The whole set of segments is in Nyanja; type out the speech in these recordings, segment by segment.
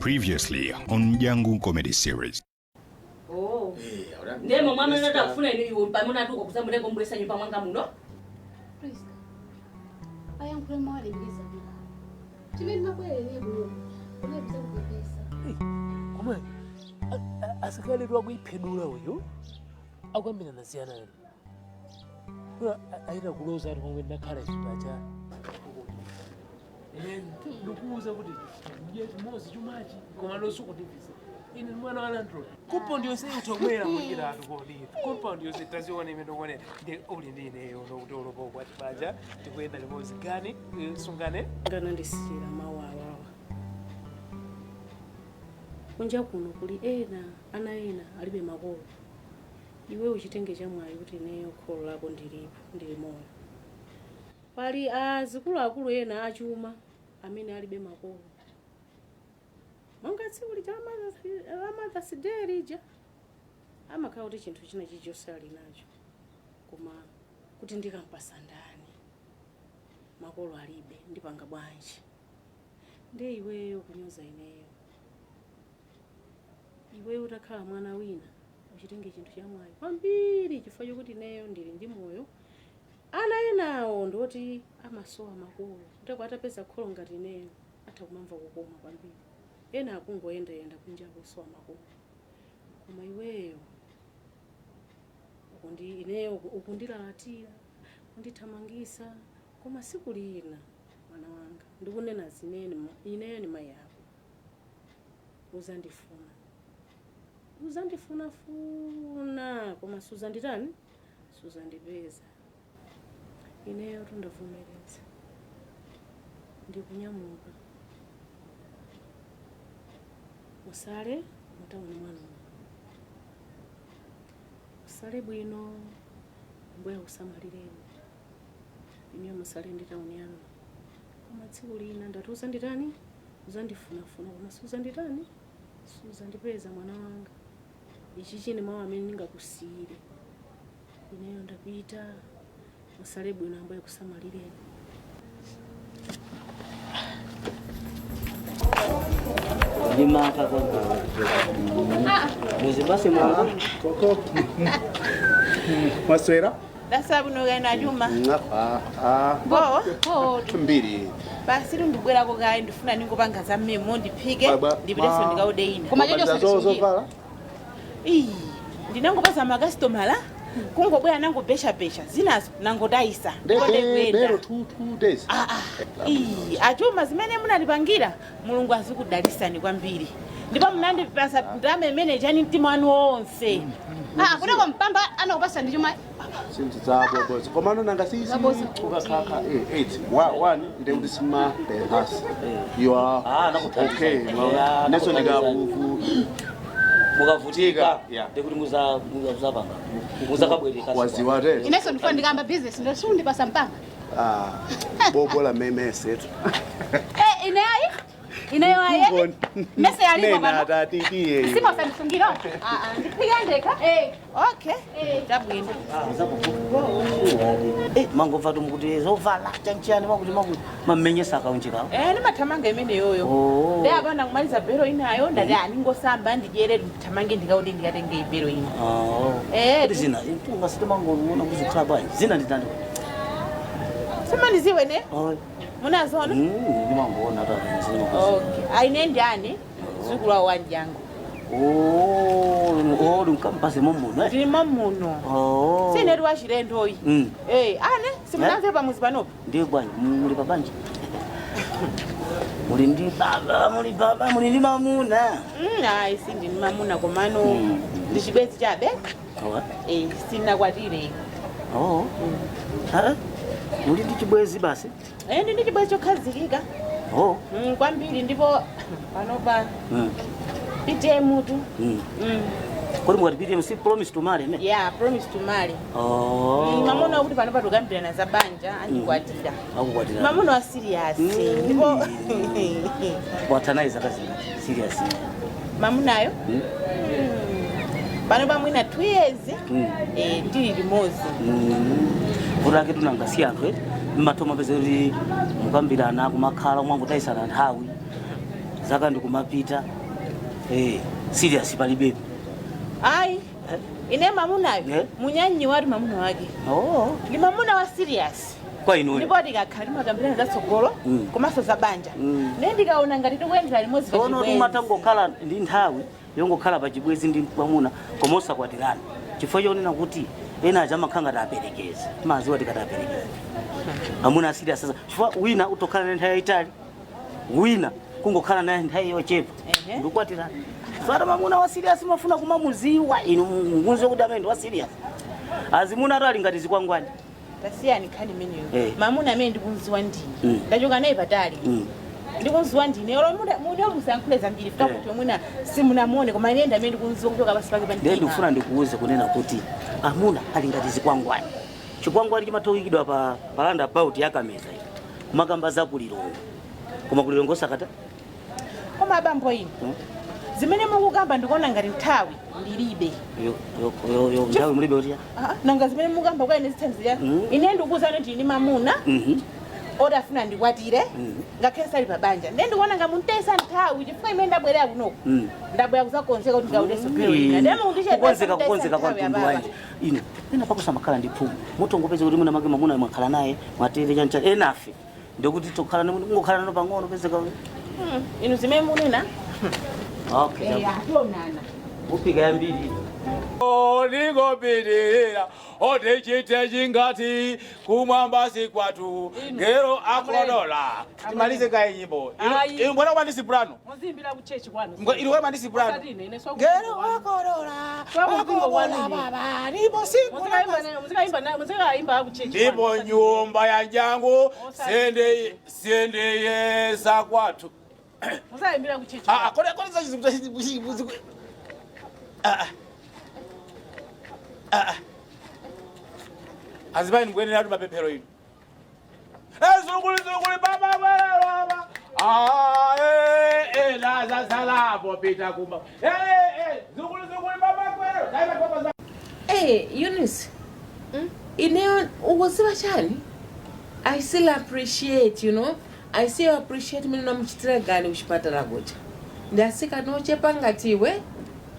Previously on Mdyangu Comedy Series. Oh. Ndiye momwe amene atakufuna inu iwe pamene atuka kusamuleko mbwesa nyumba mwanga muno. Priska, ayankhule mowalimbikitsa bwino. Chimene ndinabwerera kuno, kunapeza kupepesa. Koma asikalidwa akuiphedula uyu akuyambirana ziyanani aita kuloza ati pomwe ndakhala ife paja. Ndikuuza kuti ndiye chimozi chumachi koma losukundivisa ine mwana wa landlord. Compound yonse utobwera mwingira atu kodi compound yonse taziona imene ndikuonera ndi uli ndi ineyo ndokuti ulopa ukwati paja tikuyenda limodzi gani sungane. Nganandisiyira mawu awawa. Kunja kuno kuli ena, ana ena alibe makolo. Iwe uchitenge chamwayi kuti ineyo kholo lako ndilipo, ndili moyo. Pali azikuluakulu ena achuma amene alibe makolo. Monga tsiku lija la Mother's Day lija amakhala kuti chinthu china chilichonse ali nacho. Koma kuti ndikampasa ndani, makolo alibe, ndipanga bwanji? Ndiye iweyo kunyoza ineyo. Iweyo utakhala mwana wina uchitenge chinthu chamwayi kwambiri chifukwa chokuti ineyo ndili ndi moyo. Ana enawo ndoti amasowa makolo, kuteko atapeza kholo ngati ineyo atha kumamva kukoma kwambiri. Ena akungoyendayenda kunja akusowa makolo, koma iweyo ukundi ineyo ukundilalatira, kundithamangisa. Koma siku lina mwana wanga ndikunena zinene, ineyo ni mayi ako, uzandifuna, uzandifunafuna, koma suzanditani, suzandipeza. Ineyo tundavomereza, ndikunyamuka, musale mutawuni mwanu, musale bwino, mbuya kusamalireni ineyo, musale ndi tawuni yanu. Koma tsiku lina ndati uzanditani, uzandifunafuna, koma suzanditani, suzandipeza mwana wanga. Ichi chine mawu amene ndingakusiyire. Ineyo ndapita, musale bwino, ambuye kusamalireni. Ndimaka kwambiri muzibasi mwangu. Koko. Mwaswera? Ndasabwino kaina chuma. Ah, ah. Bo, Mbiri. Basi ndibwerako kayi, ndifuna ningopanga za mmemo, ndiphike, ndipiteso ndikaude ina. Koma chocho Zo sandisungire. zovala? Iyi, ndinangopasa makasitomala kungobwera nangobheshabhesha zinazo nangotayisa. Ndege bero 2 days. Iyi, achuma zimene munandipangira, Mulungu azikudalisani kwambiri, ndipo munandipasa ndalama imene chani mtima wanu wonse. Ah, kuteko mpamba anakupasa ndi chuma. Sinthu zabobozi. Komano nanga sisi Zabozi. ukakaka 8 wa 1 ndi kuti sima behas. You are Ah, nakuthandiza. okay. Yeah, Neso nakuthandiza. ndikavuvu. Mukavutika ndikuti muzapanga muzakabwereka. Waziwa te. Inenso ndifuna ndikamba business ndo sundipasa mpamba. Ah. Bobola memesetu. Eh, ine ayi. Ineyo ayi. Mese yalipo Nena pano. tatitiye. Sima usandisungira. Ah ah, ndiphike ndekha. Eh. Okay, tabwino. Mangomva tumukuti zovala chanchiyani makuti makuti mamenyesa akaunjikawo. Eh, ndimathamanga imeneyoyo. Oh. Ndi apa ndakumaliza bero inayo, ndati aningosamba, ndidyere, ndithamange ndikaude ndikatenge ibero ina. Eh, Kuti zina tungasitimangoona kuzikhala bwanji zina nditani? Simandiziwe ne munazona. Ndimangoona. Okay, aine ndani zukulu wawo wanjangu. Lunkampase momuno. Ndilimo muno, sineti wachilendoyi. Eh, ane simunamve pamuzi panopo. Ndiye bwanji muli pabanja, muli ndi baba, muli baba, muli ndi mamuna? Ayi, sindini mamuna, komano ndi chibwenzi chabe. Eh, sinakwatire. Oh. Ah, muli ndi chibwezi basi? Eh, ndi chibwenzi chokhazikika. Oh. Kwambiri, ndipo panopa PTM tu. Kodi mukati PTM si promise to marry ne? Yeah, promise to marry. Oh. Mamuna wakuti panopa tukambirana za banja, andikwatira. Akukwatira. Mamuna wa serious, ndipo Watanayi zaka zingati serious? Mamunayo panopa mwina 2 years. Eh, tili limodzi. Vuto lake tunangasiya anthu eti mmathu mapeza kuti mukambirana kumakhala mwangotayisana nthawi. Zaka ndikumapita. Serious palibepo. Ayi. Ine mamunayo Eh? munyanyi wati mamuna wake. Oh. Ndi mamuna wa serious. Kwa inuyo. Ndipo tikakhala timakambirana zatsogolo komanso za banja. Ne ndikaona ngati tikuyendera limodzi Tsono pachibwenzi. timatangokhala ndi nthawi yongokhala pachibwenzi ndi mwamuna koma osakwatirana. Chifukwa chonena kuti ena aja amakhala ngati aperekeza. Maziwa tikati aperekeza. Amuna asiri asasa. Chifukwa wina utokhala naye nthawi yayitali. Wina kungokhala naye nthawi yochepa. Ndikukwatirana. Fara mamuna wa serious mafuna kumamuziwa inu mukunze kuti amene ndi wa serious. Azimuna atu ali ngati zikwangwani. Tasiyani nkhani imeneyo. Eh. Mamuna amene ndikunziwa ndine. Ndachoka naye patali. Ndikunziwa ndine. Olo muda musayankhule zambiri fika kuti mwina simunamuone koma ine ndamene ndikunziwa kuchoka pasi pake pa Ndiye mtima. ndikufuna ndikuuze kunena kuti amuna ali ngati zikwangwani. Chikwangwani chimatowikidwa pa roundabout yakameza iyi. Kumakamba za kulilongo. Koma kulilongo sakata. Koma abambo inu. Zimene mukukamba ndikuona ngati nthawi ndilibe. Yo yo yo yo nthawi mulibe kuti ya. Ah, nanga zimene mukamba kwa ine zithandiza. Ine ndikuwuzani kuti ndine mamuna oti afuna ndikwatire ngakhale sali pa banja. Ndiye ndikuona nga muntesa nthawi chifukwa imene ndabwerera kunoko. Ndabwera kuzakonzeka kuti ndikaudenso gero ina. Ndiye mukundichedwetsa Kukonzeka mutesa kukonzeka kwa nthawi mtundu ababa. wanje. Inu pena pakusamakhala ndi phumu. Mutongopeza kuti mwina make mamuna mwakhala naye mwatere chancha enafe. Ndikuti tokhala ngokhala nano pang'ono pezeka. Inu zimene munena. Okay. Eh, ationana. Upika yambiri. Ndingopitirira otichite chingati kumwamba sikwatu ngero akolola timalize kaye nyimbo inu mbona kwa ndisiprano Muzimbira ku church kwanu. inu kwa ndisiprano Osati ine, ine ngero akolola akolola baba ndipo siku Muzikaimba ku church. ndipo nyumba ya njangu sende sendeyesa kwatu Muzaimbira ku church. Ah, kodi kodi ah ah azibayi ndikuyenera kuti mapemphero inu zukuli zukuli baba baba ah eh la za salapo pita kumba eh zukuli zukuli baba kwero dai baba. Hey, Eunice. Ineyo ukuziva chani? I still appreciate, you know. I still appreciate mina namuchitira gani kuchipatala kucha. Ndasika nochepa ngati iwe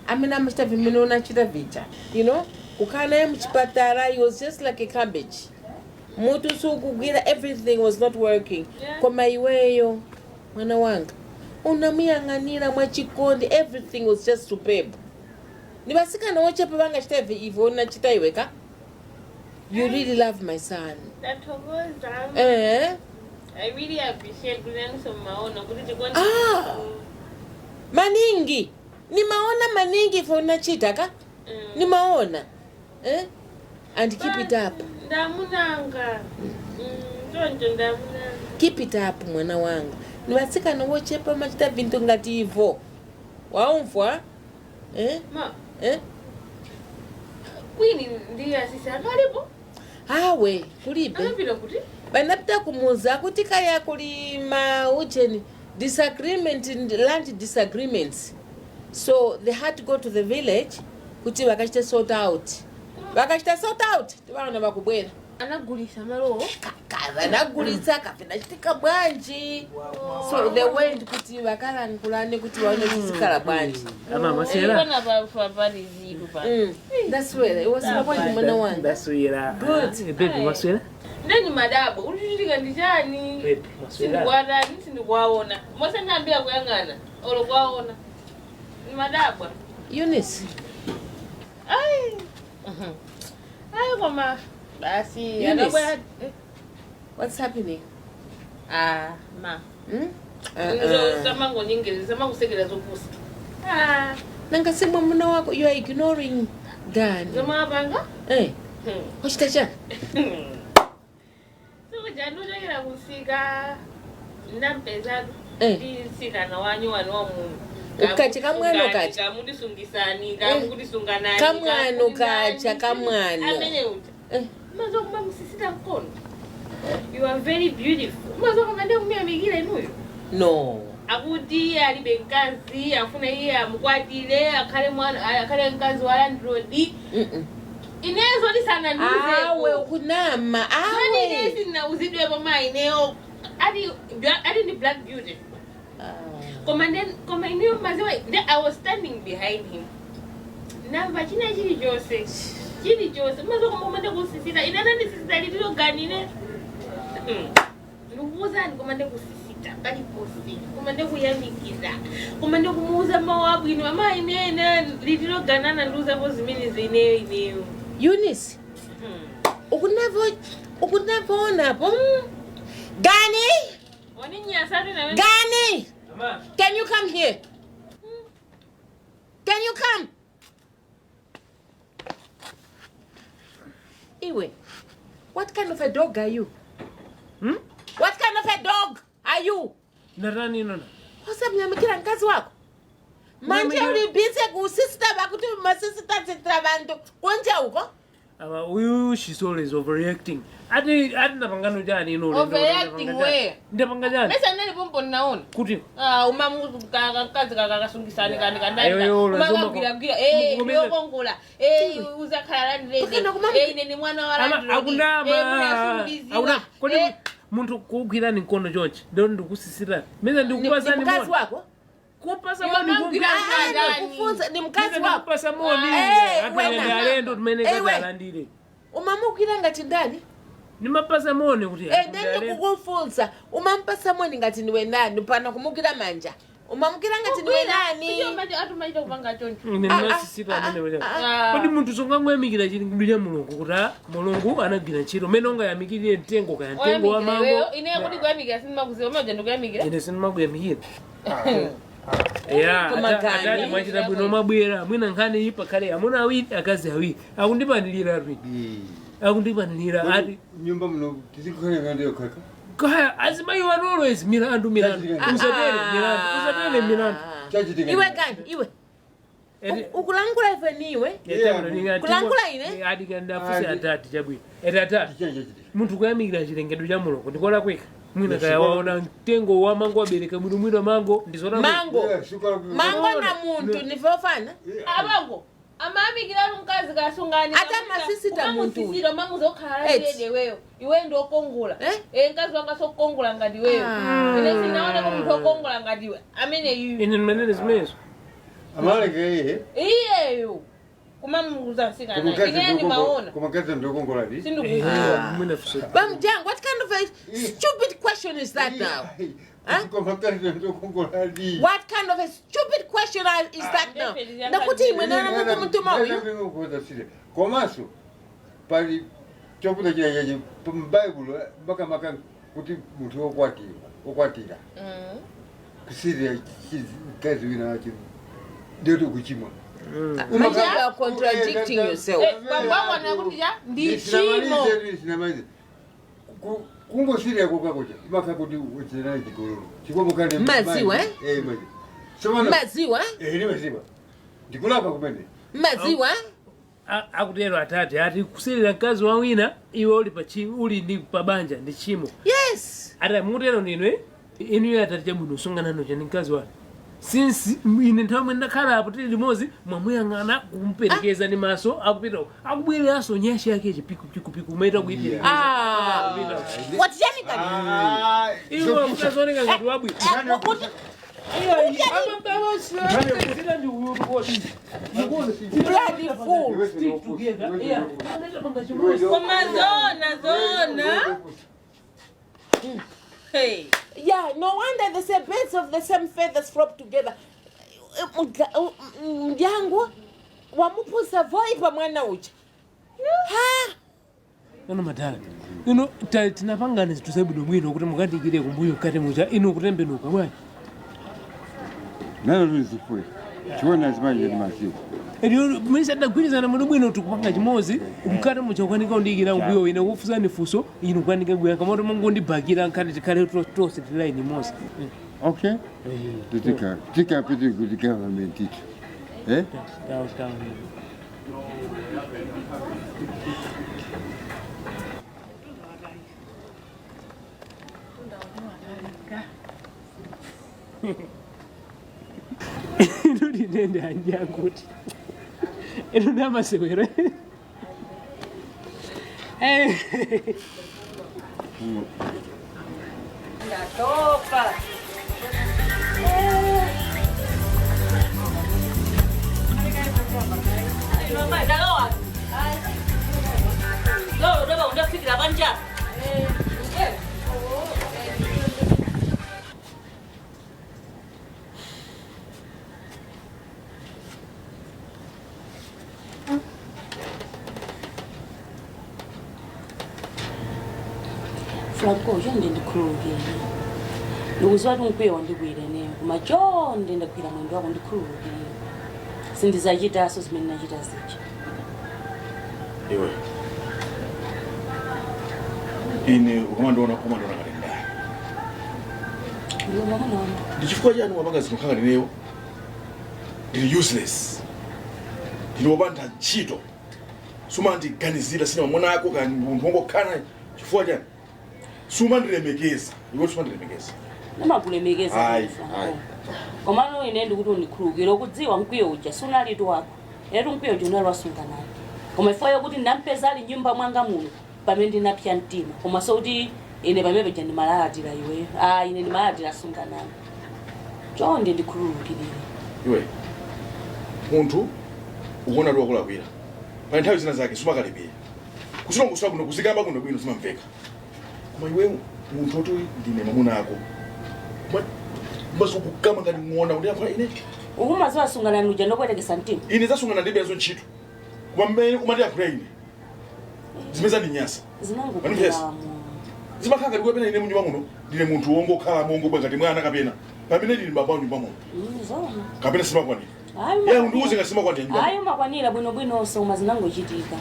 amene amachita vimene unachita vija. You know, kukhala naye muchipatala he was just like a cabbage. Mutu sukugwira everything was not working. Koma iweyo mwana wanga unamuyang'anira mwachikondi everything was just superb. Ni vasikana wochepa vangachita ivo unachita iwe ka. You really love my son. Ndathokoza. Eh? I really appreciate kunaniso maona kuti chikondi. Ah! Maningi. Nimaona maningi ifo unachita ka? Nimaona. Eh? And keep it up. Ndamunanga. Choncho ndamunanga. Keep it up mwana wanga. Ni vasikana wochepa machita vintu ngati ivo. Waumvwa? Eh? Ma, Eh? Queen ndiye asisi akalipo. Awe, kulibe. Anapita kuti? Banapita kumuza kuti kaya kuli ma ujeni disagreement land disagreements. So they had to go to the village kuti vakachite sort out. Vakachita sort out tivaona vakubwera. Anagulisa malowo. Vanagulitsa kapena bwanji. So they went kuti vakalankulane kuti vaone kuti bwanji. Ama maswera. Ipona pa pali zidu pa. That's where it was bwanji mwana wanga. Ndaswera. Good. Baby maswera. Ndeni madabo kuti chitika ndi chani? Baby maswera. Sindikuwatani sindikuwaona. Mose ndambira kuyang'ana olo kuwaona. Ni madabwa. Eunice. Ai. Ai koma basi Eunice. akabwera. What's happening? Ah, ma. Hmm? Izo samangonyengeza samakusekera zopusa. Ah, Nanga si mwamuna wako you are ignoring Gani. zomapanga? Eh. Wachita chani? Sikuja ndochokera kusika ndampezatu Eh. ndi mtsikana wanyu wanu wa mumu. Ukacha kamwano kacha. Kamudisungisani, kamukutisunganani. Kamwano kacha, kamwano. Amene uja. Mazokuma musisita mkono. You are very beautiful. Mazokuma ndikumuyamikira inuyo. No. Akuti iye alibe mkazi, afuna iye amukwatire, akhale mwana, akhale mkazi wa landlord. Inezo ndisanandiuzeko. Awe ukunama Zoni awe. inesi ndinauzidwepo mayi ineyo. Ati ati ndi black beauty. Koma then koma ineyo maziwa then I was standing behind him. Namba china chilichonse. Chilichonse. Maziwa koma umande kusisita. Ine anandisisita litiro gani ine. Ndikukuwuzani koma ndikusisita paliponse. Koma ndikuyamikiza. Koma ndikumuuza mawu abwino. Ama ine ine litiro ganana ndiuzapo zimenezo ineyo ineyo. Eunice, ukunavonapo Gani? Waninyasatu na Gani! Can you come here? Can you come? Iwe, what kind of a dog are you? Hmm? What kind of a dog are you? Natani inona. Usamnyamikira mkazi wako? Manje uli busy kusisita vakuti masisita tsitira vantu kunja uko? Ama uyu she's always overreacting. Ati ati ndapangano chani ino. Overreacting where? Ndapanga chani? Mesa ndinali pompo ndinaona. Kuti Ah, umamukazi kakasungisani kani kandani. Ayo, yo, Umakagwiragwira eh yokongola. Eh uzakhala landlady. Eh ine ni mwana wa landlord. akunama. Akuna kodi munthu kugwirani mkono chonchi ndo ndikusisira. Mesa ndikupasani Ni mkazi moni. wako? Kupasa moni Yomagwira Ah, ndikufunza ni mkazi wako. Kupasa moni. Eh, Ati wena. alendo tumene Eh, we. kalandire. Umamugwira ngati ndani? Nimapasa moni kuti. Eh, then ndikukufunza umampasa moni ngati niwe nani pano kumugwira manja umamugwira ngati niwe nani Atumaita kupanga choncho. Ine ndinasisita amene wacha. Kodi munthu sungangoyamikira chilengedwe cha Mulungu kuti ah, Mulungu anagwira ntchito mmene ungayamikirire mtengo kaya mtengo wa mango. Ine kuti kuyamikira sindimakuziwa umaja ndikuyamikira. Ine sindimakuyamikira. Ya, Koma atati gani? mwachita bwino mwabwera mwina nkhani iyi pakhale amuna awiri akazi awiri akundipanilira atwi akundipanilira ati nyumba muno tizikukhala ndiyo kaka kaya azimayi wanu always milandu milandu usatere milandu usatere milandu chachitika iwe gani iwe ukulangula ife niwe Kulangula ine? Adikandafuse atati chabwino eti atati munthu kuyamikira chilengedwe cha Mulungu ndikolakwika mwina kaya waona mtengo wa mango wabereka bwinobwino mango ndizolakwika mango mango na munthu nifofana Abango amayamikira mkazi kasungani. Ata masisita munthu. Umamusisira umamuza okhala Eti. landlady weyo. Iwe ndi okongola. Eh? Eh mkazi wanga sokongola ngati weyo. Ine sinaoneko munthu okongola ngati iwe. Amene iyu. ine ndimanene zimenezo amaleke iye Iyeyo. Kumamuza msikana. Ine ndimaona. kumakazi ndokongoladi Sindikuziwa. mwina fuse bamjangu what kind of a stupid question is that now Huh? kumakazi ndokongoladi what kind of a stupid question is that now ndakuti imwe nana mungu mutuma uyu komanso pali choputa chilechechi m'baibulo makamaka kuti munthu wokwatira wokwatira kusirira mkazi wina wacho ndiyoti kuchimwa Manje you are contradicting yourself. Kwangwangwana kuti cha ndi chimo. Sinamalize kungosirira kokakocha imakha kuti uchirana chigololo chikomokane Maziwa, eh? maziwa maziwa eh maziwa ndikulapa kumene maziwa akutero atati ati kusirira mkazi wa wina iwe uli pa uli ndi pabanja ndi chimo yes ati mutero ndinwe inuyo atati chabwino usunganano chani mkazi wanu since ine nthawi imwe ndakhala apo tili limodzi mwamuyang'ana kumperekeza ndi maso akupita akubwereranso nyasha yake chipikupiku umaita kuipereka ah what yani kani iwe mkazooneka ngati wabwino bloody fool Koma zona zona. Hey. Yeah, no wonder they say birds of the same feathers flock together. Mjangu wamupusa voipa mwana uja. Ha! Ino madala ino tinapangana zinthu zabwino bwino kuti mukandikire kumbuyo mkati mucha ino kutembenuka bwanji nalo luzifuye chiona zimanje ndi maziwa Ero mesa tagwirizana muno bwino tikupanga chimodzi mkati mucha kukanika kundiyikira kumbuyo ine kufunsani funso inu kukanika kuyankha moti mungondibhakira nkhani tikhale tonse tili line imodzi okay tikapite kuti government itu eh Tawo, tawo. Ino ndinende anjakuti ino ndamasewero Ndatopa. Franco, chonde ndikhululukire. Ndikuziwa kuti mkwiyo wandikwira ineyo, koma chonde ndagwira mwendo wako, ndikhululukire. Sindizachitaso zimene ndachita zija. Iwe, ine ukamandiona, umandiona ngati ndani? Ndiwe mwamuna wanga. Ndi chifukwa chani wapanga zinthu ngati ineyo ndili useless, ndili wopanda ntchito, sumandiganizira, sine mwamuna ako kani munthu wongokhala? Chifukwa chani sumandilemekeza iwe, sumandilemekeza? Ndimakulemekeza. Ayi, Franco. ayi. Komano ine ndikuti undikhululukire. Ukudziwa mkwiyo uja sunalitu wako etu, mkwiyo uja unali wasunganani, koma ifo yokuti ndampeza ali nyumba mwanga muno pamene ndinapsya mtima, koma sokuti ine pamene paja ndimalalatira iweyo. Ah, ine ndimalalatira sunganani. Chonde ndikhululukirire. Iwe, munthu ukuona kuti wakulakwira, pali nthawi zina zake sumakalipira, kusilongosola kuno, kuzikamba kuno bwino, zimamveka. Koma iwe, munthu oti ndine mwamuna ako, mazokukama ngati ng'ona kuti yankhula ine. Ukumaziwa sunganani uja ndopwetekesa mtima. Ine zasungana ndilibe nazo ntchito, koma mmene umandiyankhula ine, zimene zandinyasa. Zinangokulamu. Zimakhala ngati kapena ine munyumba muno ndine munthu wongokhala mongobwa ngati mwana, kapena pamene ndili baba nyumba muno. Zona. Kapena simakwanira? Ayi. Ya, undiuze ngati simakwanira nyumba. Ayi, umakwanira bwinobwinonso, koma zinangochitika.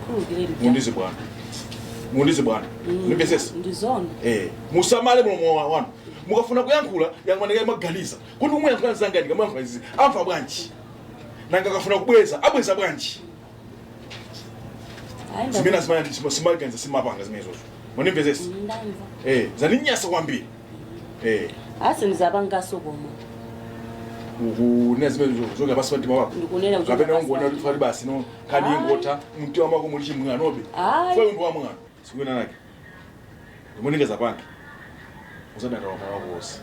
Khululukireni. Mundize bwana, mundize bwana, ndipesesa. Ndizona. Musamale mulomo wanu. Mukafuna kuyankhula, yankhulani maganiza kuti umuyankhula nzanga, ndikamuyankhula izi amva bwanji? Nanga akafuna kubweza, abweza bwanji? Ayi. Zimene simaganiza, simapanga zimenezozo, munimvesesa? Ndamva. Zaninyasa kwambiri. Asindizapangaso koma. Ukunena zimene zoka pasi pa mtima wako? Ndikunena kuti Kapena pasi ungoona pa kuti fali basi, no nkhani Ayi. ingotha, mtima mwako muli chimwanobe? Ayi. Fwe munthu wa mwana sikwina nake ndimunikeza pange, uzadandaula moyo wako wonse.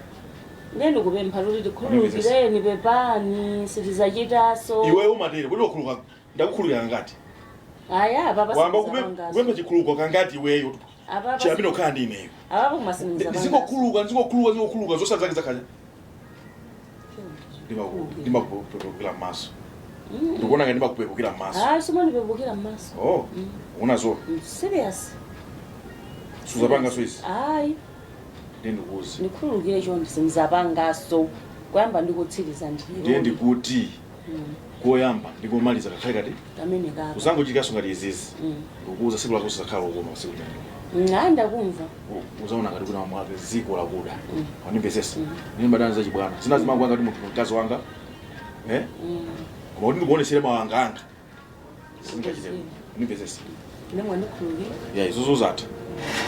Ndiye ndikupempha kuti tikhululukireni, pepani, sitizachitaso. Iwe umatere kuti wakhuluka, ndakukhulukira kangati? Aya, apapa Wamba sindizapangaso. kupempha chikhuluko kangati iweyo? Apapa Chiyamene ukhala ndi ineyo. Apapa koma sindizapangaso. Ndizikokhuluka, ndizikokhuluka, ndizikokhuluka, zosala zake zakhaja ndimakupepukira m'maso. Ndikuona ngati ndimakupepukira m'maso. Ayi, simandipepukira m'maso. Oh, unazo? Serious. Suzapangaso izi? Ayi. Ndiye ndikuuze. Ndikhululukire chonde, sindizapangaso, kuyamba ndikutsiriza. Ndiye Ndiyo. ndikuti koyamba ndikomaliza kakhale kati Kamene kaka. uzangochitikaso ngati izizi, ndikukuuza, siku lako sizakhala ukoma siku limene. Ayi, ndakumva. Uzaona ngati kuna mwake ziko lakuda, wanimvesesa? Nini badani za chibwana zina zimangu ngati munthu mkazi wanga, eh, koma kuti ndikuonesere mawanga anga singachite, wanimvesesa? Ndemwe ndikhululukire. Ya, izozo zatha.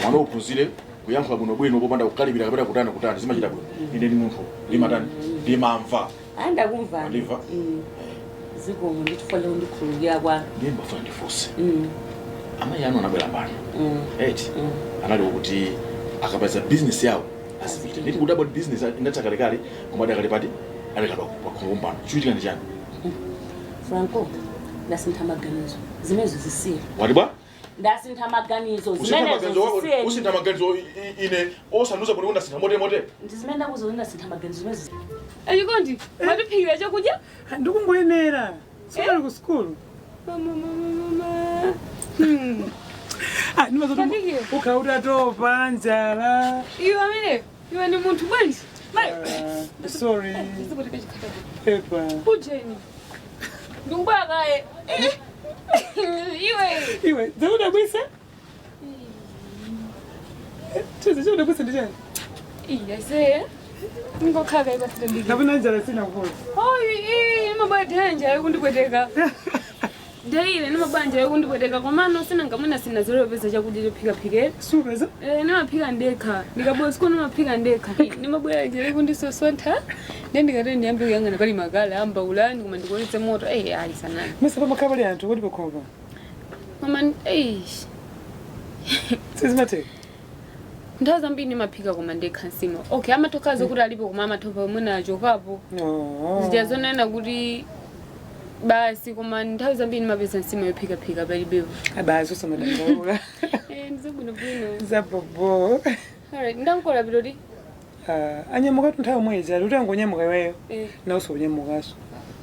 Mwana uphunzire kuyankhula bwino bwino popanda kukalipira kapena kutani kutani, zimachita bwino. Ine ndi munthu ndimatani, ndimamva. Ayi, ndakumva. Wandimva? Zikomo ndithu lero ndikhululukira kwa. Ndiye mbafuna ndifunse. Amayi anu anabwera pano, eti anali kuti akapeza business yawo azipita. Nditi kudabwa kuti business inatha kalekale, koma adakali pati, adakali pakhongo pano. Chikuchitika ndi chani? Franco, ndasintha maganizo, zimenezo zisiye. Wati bwa? Ndasintha maganizo. Usintha Zimenezo maganizo wako? zisiyeni. Usintha maganizo ine osanduza kuti undasintha mote mote? Ndi zimene ndakuza kuti ndasintha maganizo, zimenezo. Achikondi, matiphikira chakudya? Ndikungoyenera sukali ku sukulu. Mama, mama, mama. Ah, ndimazoti ukhala utatopa njala. Iwe amene, iwe ndi munthu bwanji? Sorry. Pepa. Ujeni. Ndikubwera kaye. Iwe. Iwe, zakudabwisa? Chizi chakudabwisa ndi chani? Iya, se. Ngokhala kaye pasita ndiki. Kapena njala sinakukoza? Oyi, iyi nimabwera njala yokundipweteka. Ndeile nimabwera njala yokundipweteka, komano sinangamwina sinazolopeza chakudya chophikaphikera. Supeza? Eh, nimaphika ndekha. Ndikabwera siku nimaphika ndekha. Nimabwera njala yokundisosontha. Ndiye ndikati ndiyambe kuyang'ana pali makala ambaulani, koma ndikuonetse moto. Eh, ayi, sanani. Mesa pamakhala pali anthu kodi pakhoma? Mama, eish. Sizimatheka. Nthawi zambiri nimaphika koma ndekha nsima. Okay, amatokhazo kuti alipo, koma amathopa mwina achokapo. No. Zija zonena kuti basi, koma nthawi zambiri nimapeza nsima yophikaphika palibepo. Abazi usamadandaula. Eh, ndizabwinobwino. Zabobo. Alright, ndankola pitoti. Ah, anyamuka tu nthawi yomwe ija, kuti angonyamuka iweyo. Eh. Nawso unyamukaso.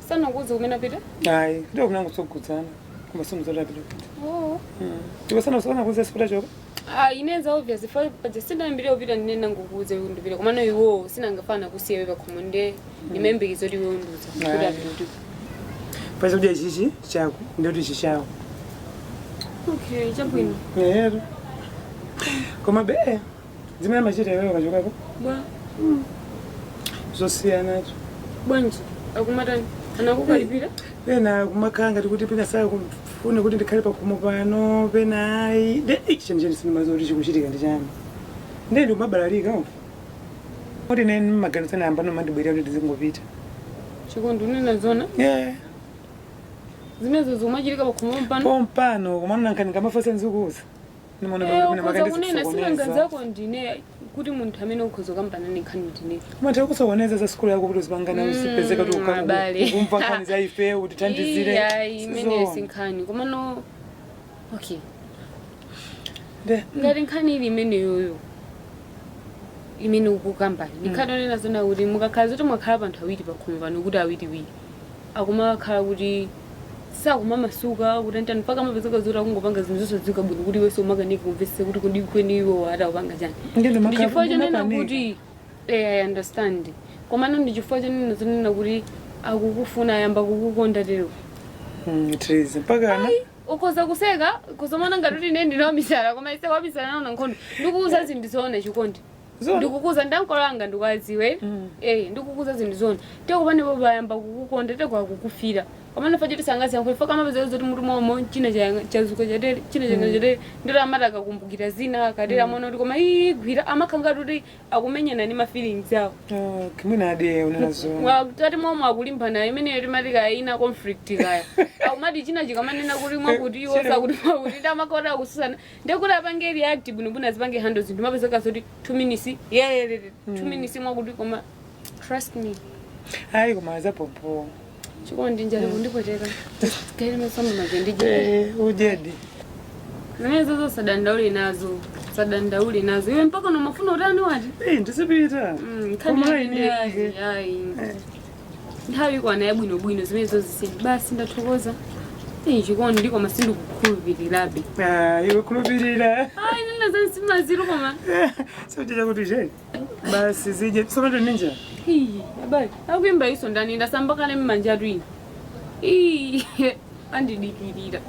Sanakuuza kumene apita? Ayi, ndiwo kunangotsogozana. Koma sindidziwa kuti apita kuti. Oh. Iwe sanakuuze siputachoka? Ah, inenza obvious fa paja sindambire upita ndinena ngukuuze kuti ndipita komano iwo sinangafana kusiya iwe pakhomo nde ndimembekezo kuti iwe undiuza kuti Ayi. apita kuti. Pa chakudya ichichi chako ndikuti ichi chawo. Okay, chabwino. Ero. Koma be zimene amachita iweyo ukachokako Bwa zosiyanacho. bwanji akumatani anakukalipira? Pena kumakhala ngati kuti pena sakufuna kuti ndikhale pakhomo pano pena ayi nde chenicheni sindimadziwa kuti chikuchitika ndi chani nde ndikumabalalika umva kuti ine maganizo ayamba nomandibwerera kuti ndizingopita. Chikondi, unena zona? Yeah. Zimenezo zikumachitika pakhomo pano? Pompano komano nankhani ngamafosa nzikuza Eh, ukhoza kunena sinangazako ndine kuti munthu amene ukhoza kambana nkhani ndine. Umatha kusokoneza za sukulu yako kuti uzipangana usipezeka kuti abale. ukumva nkhani za ife kuti thandizire. Iya, imeneyo sinkhani komano okay. Nde Ngati nkhani ili imeneyoyo imene ukukambani ndikhati onena zona kuti mukakhala zoti mwakhala panthu awiri pakhomo pano kuti awiriwiri akumakhala kuti sakumamasuka kuti antani mpaka amapezeka zoti akungopanga zinthu zosadziwika bwino kuti iwenso umakanika kumvetsetsa kuti kodi kweni iwo atawupanga chani. Ngende Ndi chifukwa chonena makanika. kuti I understand, komano ndi chifukwa chonena zonena kuti akukufuna ayamba kukukonda tero. Trizi mpakana Ukhoza kuseka kuzomana ngati kuti ine ndine wamisala koma ise wamisala naona nkhondo. Ndikukuza zinthu zoona, chikondi, ndikukuza ndankolanga ndikwadziwe ndikukuza zinthu zoona teko panepo bayamba kukukonda teko akukufira komano fa choti sangaziyankhule fa kamapezeka zoti mutu momo china chazuka chatere china changa chatere ndiro amati akakumbukira zina akatera amaona kuti koma igwira amakhala ngati kuti akumenyana ndi ma feelings awo. Kimwina adi unena zona. Tati momwe akulimbana imeneyo timati kaya ina conflict kaya akumati china chikamanena kuti mwakuti iwo sakuti mwakuti ndamakota akususana ndekuti apange react bwinobwino azipange handle zinthu mapezeka zoti 2 minutes yeyeyeye 2 minutes mwakuti koma trust me. Ayi, koma zapopo. Chikondi, njala kundipweteka kaile masamba maja ndije. Udyedi. Zimenezo zosadandaule nazo, sadandaule nazo iwe mpaka nomafuna utani wati. Ndizipita. Nkhani yake ndi ayi ayi nthawi ikwana yabwinobwino zimenezo zisini basi ndathokoza. Chikondi ndi koma sindikukhulupirirabe. Iwe khulupirira. Ayi, nina zansimaziru koma. Sikuti chakuti cheni basi zidye somato ninja. Iyi, abale akuimba iso ndani ndasamba kale mmanja atu ine. Iyi, andidikirira.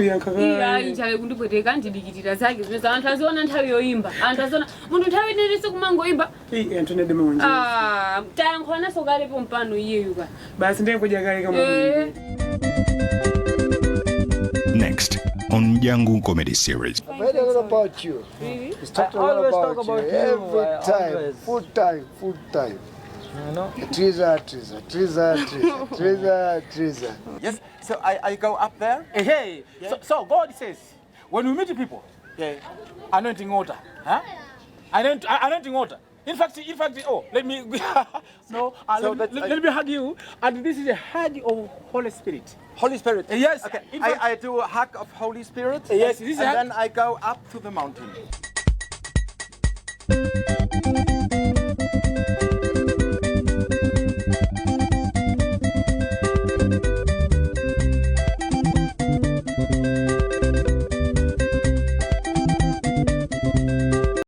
Yankha. Iyi, ayi, njala kundipweteka andidikirira zake zimene anthu aziona nthawi yoimba anthu aziona munthu nthawi inenese kumangoimba. Anthu nede maonje. Ah, tayankhula naso kale pompano iyeyu ka. Basi ndiye kudya kale kama. Eh. Next on Jangu Comedy Series. I've heard a lot about you. Really? He's talked I a lot always about, talk about you. you, Every I time. always. Full time, full time. You know? Triza, Triza, Triza, Triza, Triza, Triza. Yes, so I go up there. Hey, so God says, when we meet people, anointing water, huh? Anointing water. In fact, oh, let me, no, So let me hug you. And this is a hug of Holy Spirit. Holy Spirit. Yes. Okay. In fact- I do a hug of Holy Spirit. Yes, this is and a hug. then I go up to the mountain.